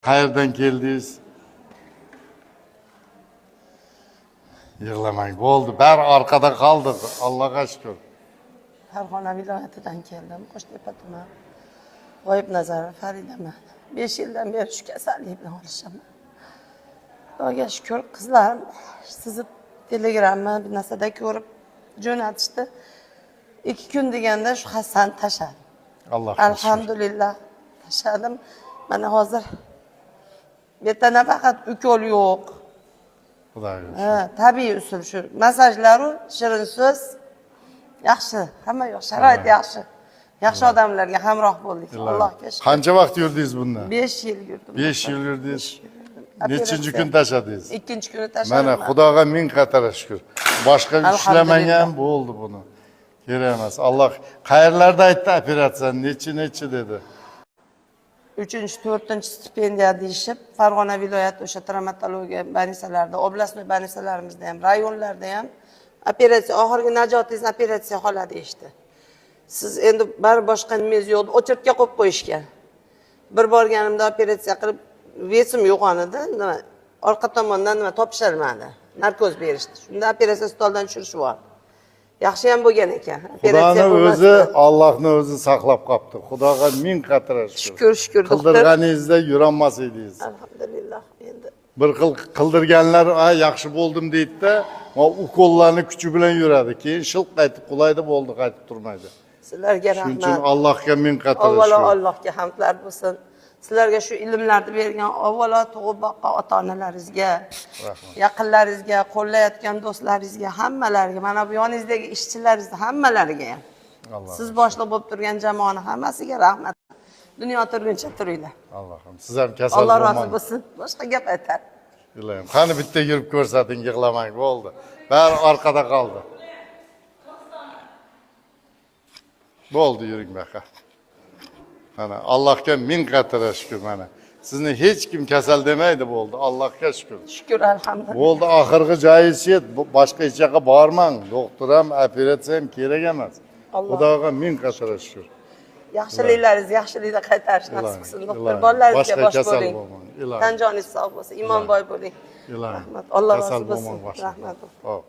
Qayerdan keldingiz? Yig'lamang, bo'ldi, bari orqada qoldi, Allohga shukur. Farg'ona viloyatidan keldim, Qo'shtepa tuman. G'oyibnazarova Faridaman. 5 yildan beri shu kasallik bilan olishaman. Xudoga shukur, qizlarim sizni telegramma bir narsada ko'rib jo'natishdi. 2 kun deganda shu hassani tashladim. Allohga shukur. Alhamdulillah, tashladim. Mana hozir bu yerda nafaqat ukol yo'q. Xudoga shukur. Ha, tabiiy usul shu. Massajlaru shirin so'z. Yaxshi, hamma yo'q, sharoit yaxshi. Yaxshi odamlarga hamroh bo'ldik. Allohga shukur. Qancha vaqt yurdingiz bunda? 5 yil yurdim. 5 yil yurdingiz. Besh yil yurdim. Nechinchi Operatsiya. kun tashladingiz? Ikkinchi kuni tashladim. Mana Xudoga ming qatara shukur. Boshqa Alhamdulillah. ishlamagan bo'ldi buni. Kerak emas. Alloh qayerlarda aytdi operatsiya nechi nechi dedi. 3-chi, 4-chi stipendiya deyishib, Farg'ona viloyati o'sha travmatologiya больницаlarida, областной больницalarimizda ham, rayonlarda ham operatsiya, oxirgi najotingiz operatsiya xola deyishdi. Siz endi bari boshqa nimangiz yo'q, очередga qo'yib qo'yishgan. Bir borganimda operatsiya qilib, вес im yo'qon edi, nima orqa tomondan nima topisholmadi. Narkoz berishdi. Shunda operatsiya stoldan tushirishib yubordi. Yaxshi ham bo'lgan ekan. Operatsiya Xudoni o'zi, bo'lmasdi. Allohni o'zi saqlab qolibdi. Xudoga ming qatara shukur. Shukur, shukur, doktor. Qildirganingizda yurolmas edingiz. Alhamdulillah endi. Bir xil qildirganlar, "A, yaxshi bo'ldim" deydi-da, ukollarni kuchi bilan yuradi. Keyin shilq qaytib qulaydi, bo'ldi, qaytib turmaydi. Sizlarga Shuning uchun rahmat. Allohga ming qatara Avvalo shukur. Allohga hamdlar bo'lsin. Sizlarga shu ilmlarni bergan avvalo tug'ib boqqan ota-onalaringizga, yaqinlaringizga, qo'llayotgan do'stlaringizga, hammalariga, mana bu yoningizdagi ishchilaringizni hammalariga ham. Alloh. Siz boshliq bo'lib turgan jamoani hammasiga rahmat. Dunyo turguncha turinglar. Allohim, siz ham kasal Alloh rozi bo'lmang. bo'lsin. Boshqa gap aytar. Ilohim, qani bitta yurib ko'rsating, yig'lamang, bo'ldi. Bari orqada qoldi. Bo'ldi, yuring baqa. Mana Allohga ming qatara shukur mana. Sizni hech kim kasal demaydi, bo'ldi. Allohga shukur. Shukur, alhamdulillah. Bo'ldi, oxirgi joyingiz yet. Boshqa hech yoqqa bormang. Doktor ham, operatsiya ham kerak emas. Alloh. Xudoga ming qatara shukur. Yaxshiliklaringiz yaxshilikda qaytarish nasib Ilohim, qilsin. Doktor, ilohim. bolalaringizga Boshqa bosh kasal bo'ling. bo'lmang, ilohim. Tan joningiz sog' bo'lsin, imonboy bo'ling. Ilohim. Rahmat. Alloh Kasal rozi bo'lsin. bo'lmang boshqa. Rahmat. Hop.